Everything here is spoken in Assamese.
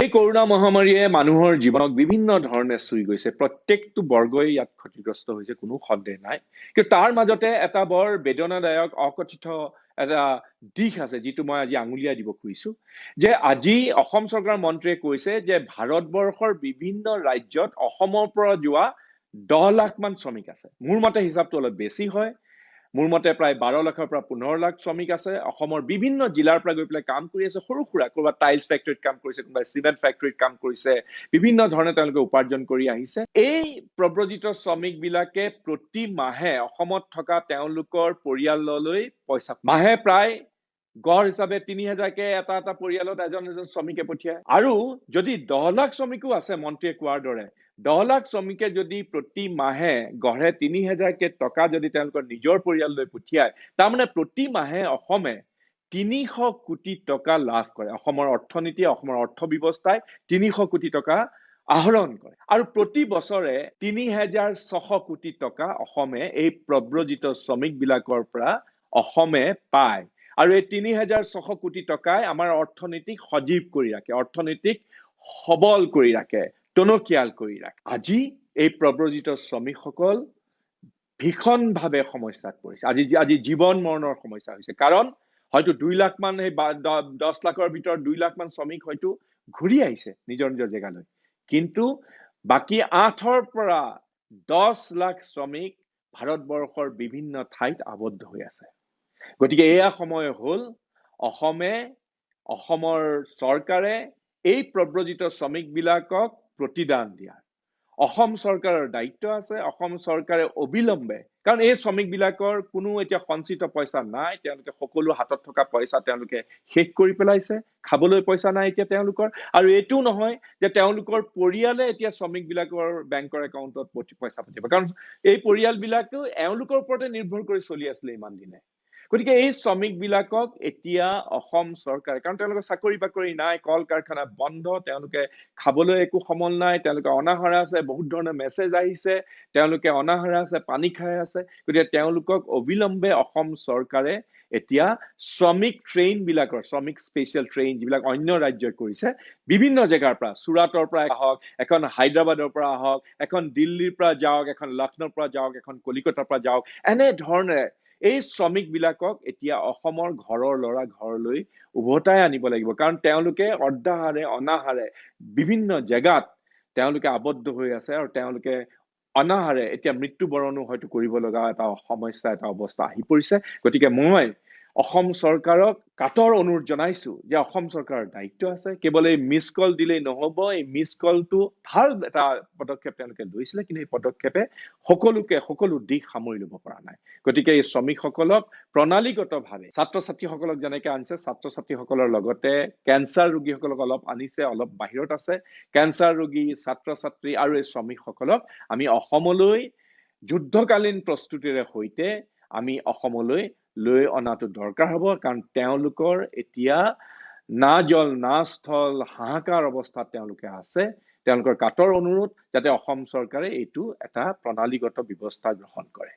এই কৰোণা মহামাৰীয়ে মানুহৰ জীৱনক বিভিন্ন ধৰণে চুই গৈছে। প্ৰত্যেকটো বৰ্গই ইয়াত ক্ষতিগ্ৰস্ত হৈছে, কোনো সন্দেহ নাই। কিন্তু তাৰ মাজতে এটা বৰ বেদনাদায়ক অকথিত এটা দিশ আছে, যিটো মই আজি আঙুলিয়াই দিব খুজিছো, যে আজি অসম চৰকাৰৰ মন্ত্ৰীয়ে কৈছে যে ভাৰতবৰ্ষৰ বিভিন্ন ৰাজ্যত অসমৰ পৰা যোৱা 10 লাখ মান শ্ৰমিক আছে। মোৰ মতে হিচাপটো অলপ বেছি হয়, মোৰ মতে প্ৰায় 12 লাখৰ পৰা 15 লাখ শ্ৰমিক আছে। অসমৰ বিভিন্ন জিলাৰ পৰা গৈ পেলাই কাম কৰি আছে, সৰু সুৰা ক'ৰবাত টাইলছ ফেক্টৰীত কাম কৰিছে, কোনোবাই চিমেণ্ট ফেক্টৰীত কাম কৰিছে, বিভিন্ন ধৰণে তেওঁলোকে উপাৰ্জন কৰি আহিছে। এই প্ৰব্ৰজিত শ্ৰমিকবিলাকে প্ৰতি মাহে অসমত থকা তেওঁলোকৰ পৰিয়াললৈ পইচা মাহে প্ৰায় গড় হিচাপে 3000কে এটা এটা পৰিয়ালত এজন এজন শ্ৰমিকে পঠিয়ায়। আৰু যদি 10 লাখ শ্ৰমিকো আছে, মন্ত্ৰীয়ে কোৱাৰ দৰে 10 লাখ শ্ৰমিকে যদি প্ৰতি মাহে গড়ে 3000কে টকা যদি তেওঁলোকৰ নিজৰ পৰিয়াললৈ পঠিয়ায়, তাৰমানে প্ৰতি মাহে অসমে 300 কোটি টকা লাভ কৰে। অসমৰ অৰ্থনীতি, অসমৰ অৰ্থ ব্যৱস্থাই 300 কোটি টকা আহৰণ কৰে। আৰু প্ৰতি বছৰে 3600 কোটি টকা অসমে এই প্ৰব্ৰজিত শ্ৰমিকবিলাকৰ পৰা অসমে পায়। আৰু এই 3600 কোটি টকাই আমাৰ অৰ্থনীতিক সজীৱ কৰি ৰাখে, অৰ্থনীতিক সবল কৰি ৰাখে, টনকিয়াল কৰি ৰাখে। আজি এই প্ৰব্ৰজিত শ্ৰমিকসকল ভীষণভাৱে সমস্যাত পৰিছে। আজি জীৱন মৰণৰ সমস্যা হৈছে। কাৰণ হয়তো 2 লাখ মান, সেই 10 লাখৰ ভিতৰত 2 লাখ মান শ্ৰমিক হয়তো ঘূৰি আহিছে নিজৰ নিজৰ জেগালৈ, কিন্তু বাকী 8ৰ পৰা 10 লাখ শ্ৰমিক ভাৰতবৰ্ষৰ বিভিন্ন ঠাইত আবদ্ধ হৈ আছে। গতিকে এয়া সময় হ'ল অসমে, অসমৰ চৰকাৰে এই প্ৰব্ৰজিত শ্ৰমিকবিলাকক প্ৰতিদান দিয়াৰ। অসম চৰকাৰৰ দায়িত্ব আছে। অসম চৰকাৰে অবিলম্বে, কাৰণ এই শ্ৰমিকবিলাকৰ কোনো এতিয়া সঞ্চিত পইচা নাই, তেওঁলোকে সকলো হাতত থকা পইচা তেওঁলোকে শেষ কৰি পেলাইছে, খাবলৈ পইচা নাই এতিয়া তেওঁলোকৰ। আৰু এইটোও নহয় যে তেওঁলোকৰ পৰিয়ালে এতিয়া শ্ৰমিকবিলাকৰ বেংকৰ একাউণ্টত পইচা পঠিয়াব, কাৰণ এই পৰিয়ালবিলাকেও এওঁলোকৰ ওপৰতে নিৰ্ভৰ কৰি চলি আছিলে ইমান দিনে। গতিকে এই শ্ৰমিকবিলাকক এতিয়া অসম চৰকাৰে, কাৰণ তেওঁলোকৰ চাকৰি বাকৰি নাই, কল কাৰখানা বন্ধ, তেওঁলোকে খাবলৈ একো সমল নাই, তেওঁলোকে অনাহাৰে আছে, বহুত ধৰণৰ মেছেজ আহিছে, তেওঁলোকে অনাহাৰে আছে, পানী খাই আছে। গতিকে তেওঁলোকক অবিলম্বে অসম চৰকাৰে এতিয়া শ্ৰমিক ট্ৰেইনবিলাকৰ, শ্ৰমিক স্পেচিয়েল ট্ৰেইন যিবিলাক অন্য ৰাজ্যই কৰিছে, বিভিন্ন জেগাৰ পৰা, চুৰাটৰ পৰা আহক, এখন হায়দৰাবাদৰ পৰা আহক, এখন দিল্লীৰ পৰা যাওক, এখন লক্ষ্ণৌৰ পৰা যাওক, এখন কলিকতাৰ পৰা যাওক, এনেধৰণে এই শ্ৰমিকবিলাকক এতিয়া অসমৰ ঘৰৰ ল'ৰা ঘৰলৈ উভতাই আনিব লাগিব। কাৰণ তেওঁলোকে অৰ্ধাহাৰে অনাহাৰে বিভিন্ন জেগাত তেওঁলোকে আবদ্ধ হৈ আছে আৰু তেওঁলোকে অনাহাৰে এতিয়া মৃত্যুবৰণো হয়তো কৰিব লগা এটা সমস্যা, এটা অৱস্থা আহি পৰিছে। গতিকে মই অসম চৰকাৰক কাতৰ অনুৰোধ জনাইছো যে অসম চৰকাৰৰ দায়িত্ব আছে, কেৱল এই মিছ কল দিলেই নহ'ব। এই মিছ কলটো ভাল এটা পদক্ষেপ তেওঁলোকে লৈছিলে, কিন্তু এই পদক্ষেপে সকলোকে সকলো দিশ সামৰি ল'ব পৰা নাই। গতিকে এই শ্ৰমিকসকলক প্ৰণালীগতভাৱে, ছাত্ৰ ছাত্ৰীসকলক যেনেকে আনিছে, ছাত্ৰ ছাত্ৰীসকলৰ লগতে কেঞ্চাৰ ৰোগীসকলক অলপ আনিছে, অলপ বাহিৰত আছে, কেঞ্চাৰ ৰোগী, ছাত্ৰ ছাত্ৰী আৰু এই শ্ৰমিকসকলক আমি অসমলৈ যুদ্ধকালীন প্ৰস্তুতিৰে সৈতে আমি অসমলৈ লৈ অনাটো দৰকাৰ হ'ব। কাৰণ তেওঁলোকৰ এতিয়া না জল না স্থল হাহাকাৰ অৱস্থাত তেওঁলোকে আছে। তেওঁলোকৰ কাতৰ অনুৰোধ যাতে অসম চৰকাৰে এইটো এটা প্ৰণালীগত ব্যৱস্থা গ্ৰহণ কৰে।